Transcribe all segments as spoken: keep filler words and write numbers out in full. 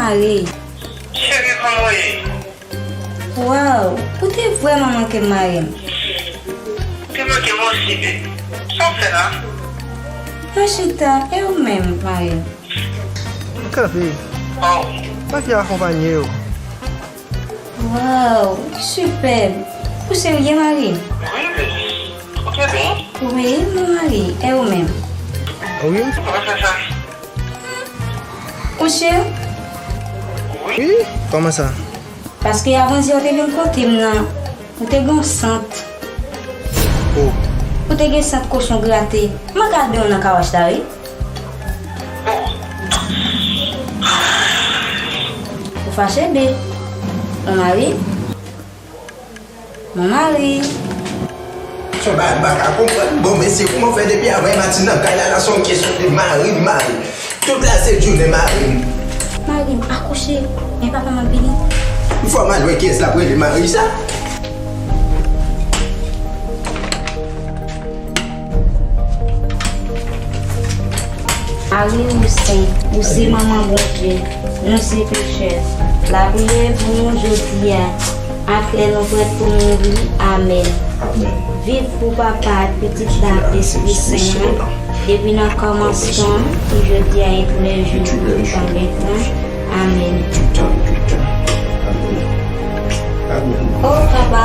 Mari. Cheri, kòman w ye? Waw, ou te vrèman manke m, mari m. Ou te manke m osi, baby. Sa w fè la? Mwen chita, e ou menm, mari m? M kanpe. Oh. Mafi akonpanye yo. Waw, sipèb! Ou serye, mari m? Wi, baby. Ou kenbe? Wi, mon mari, e ou menm? Wi. Kòman sa sa? Ou sure? Wi. Kòman sa? Paske avan yè w te vin kote m nan, ou te gen yon sant. Oh. Ou te gen sant kochon grate. M gade w nan kawòch la, wi. Ou fache, babe? Mon mari? Mon mari. Se yon bagay m pa ka konprann. Bon, mesye, kòman w fè depi avan maten nan kay la, la se yon kesyon de mari m, mari m. Tout la se jounen mari m. Mari m akouche, men papa m ap vini. Fò m al wè kiyès l ap rele mari sa. Mari, ou sen, ou se manman Bondye, nou se pechè. Lapriyè pou nou jodi a, aklè nou prèt pou mouri. Amèn. Amèn. Viv pou Papa ak Pitit la ak Lespri Sen an, depi nan kòmansman, pou jodi a e pou lè jou nou pa gen tan. Amèn. Tout tan, tout tan. Amèn. Amèn. Oh, papa.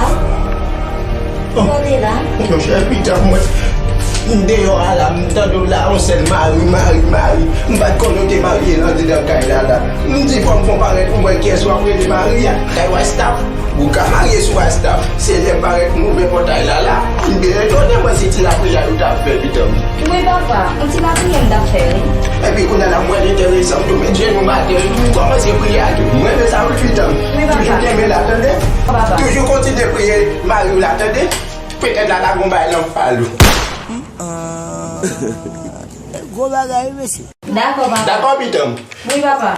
Oh. Kote la? Monchè, pita mwen. M deyò a la, m tande w la, yon sèl mari, mari, mari. M pa t konnen w te marye andedan kay la, la. M di fò m fon parèt pou m wè kiyès w ap rele mari a. Kay Wastaf. Ou ka marye sou Wastaf. Senyè parèt m ouvè pòtay la, la. M byen etone mwen se ti lapriyè yo t ap fè, pita m. Wi, papa, yon ti lapriyè m t ap fè, wi. Epi kounye a la, m wè l enteresan m tou, met jenou m atè, m kòmanse priye a tou. M renmen sa wi, pita m. Wi, papa. Toujou kenbe la, tande? Papa. Toujou kontinye priye mari w la, tande? Petèt la, la gon bagay nan fal ou. Gwo bagay, wi, mesye. Dakò, papa. Dakò, pita m. Wi, papa.